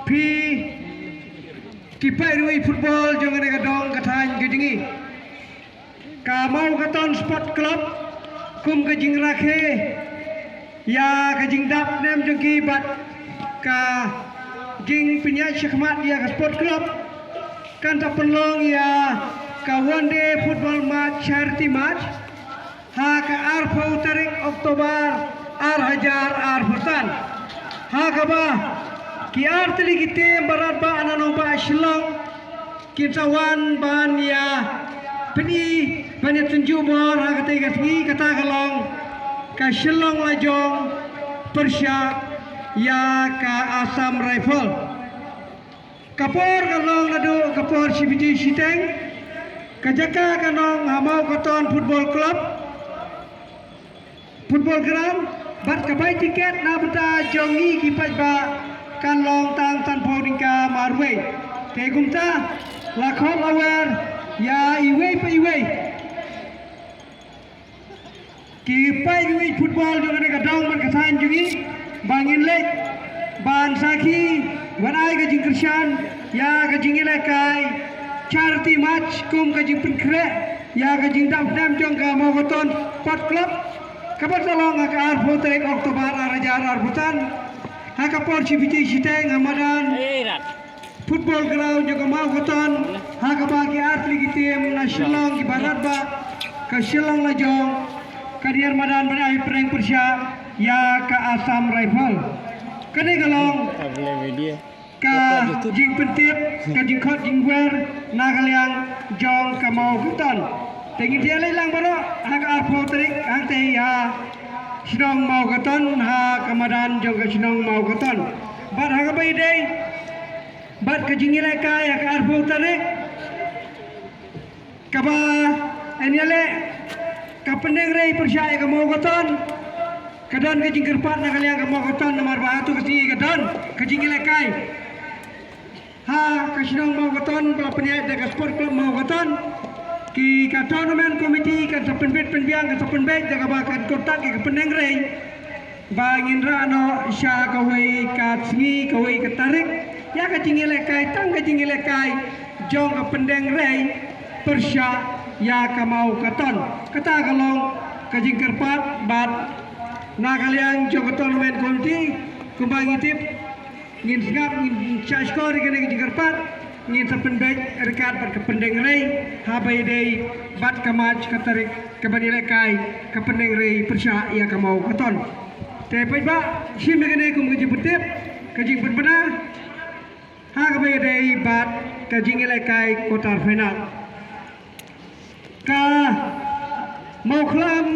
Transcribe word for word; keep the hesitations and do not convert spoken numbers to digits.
phi ki paidbah football jong kane ka dong ka thaiñ ka jong ngi. Ka Mawkaton Sport Club kum ka jingrakhe ïa ka jingdap nem jong ki bad ka jingpynïaid shakhmat ïa ka sport club kan sa pynlong ïa ka one day football match, charity match, ha ka arphew tarik October ar hajar arphew san. Ha kaba ki artylli ki team baroh ba na nongbah Shillong kin sa wan ban ïa pyni ban ïa tynjuh bor ha katei ka sngi, kata ka long ka Shillong Lajong pyrshah ïa ka Assam Rifle. Ka por ka long naduh ka por shi baje shiteng. Ka jaka ka long ha Mawkaton Football Club, Football Ground, bad ka bai tiket na bynta jong ngi ki paidbah kan long tang sanphew tyngka marwei. Te kumta la khot la wer ïa iwei pa iwei ki paidbah football jong kane ka dong bad ka thaiñ jong ngi ba ngin leit ban sakhi ban ai ka jingkyrshan ïa ka jingïalehkai charity match kum ka jingpynkhreh ïa ka jingdap snem jong ka Mawkaton Sport Club kaba sa long ha ka arphew tarik October ar hajar arphew san ha ka por shi baje shiteng ha madan football ground jong ka Mawkaton ha kaba ki artylli ki team na Shillong kiba radbah, ka Shillong Lajong kan ïa madan ban ai pyrshah ïa ka Assam Rifle. Kane ka long ka jingpyntip, ka jingkhot jingwer na ka liang jong ka Mawkaton. Te ngin ïa leit lang baroh ha ka arphew tarik hangtei ha shnong Mawkaton ha ka madan jong ka shnong Mawkaton. Bad ha kaba ïadei bad ka jingïalehkai ha ka arphew tarik kaba yn ïaleh ka pyndengrei pyrshah ïa ka Mawkaton. Ka don ka jingkyrpad na ka liang ka Mawkaton namar ba hato ka sngi ka don ka jingïalehkai ha ka shnong Mawkaton ba la pynïaid da ka Sport Club Mawkaton. Ki ka tournament committee kan sa pynbit pynbiang, kan sa pynbeit da kaba kan kontak ïa ka pyndengrei ba ngin rah noh sha kawei ka sngi, kawei ka tarik ïa ka jingïalehkai, tang ka jingïalehkai jong ka pyndengrei pyrshah ïa ka Mawkaton. Kata ka long ka jingkyrpad bad na ka liang jong ka tournament committee kumba ngi tip ngin sngap, ngin shah shkor ïa kane ka jingkyrpad, ngin sa pynbeit ryngkat bad ka pyndengrei haba ïadei bad ka match ka tarik kaban ïalehkai ka pyndengrei pyrshah ïa ka Mawkaton. Te paidbah, shim ïa kane kum ka jingpyntip, ka jingpynbna ha kaba ïadei bad ka jingïalehkai quarter final. Ka Mawkhlam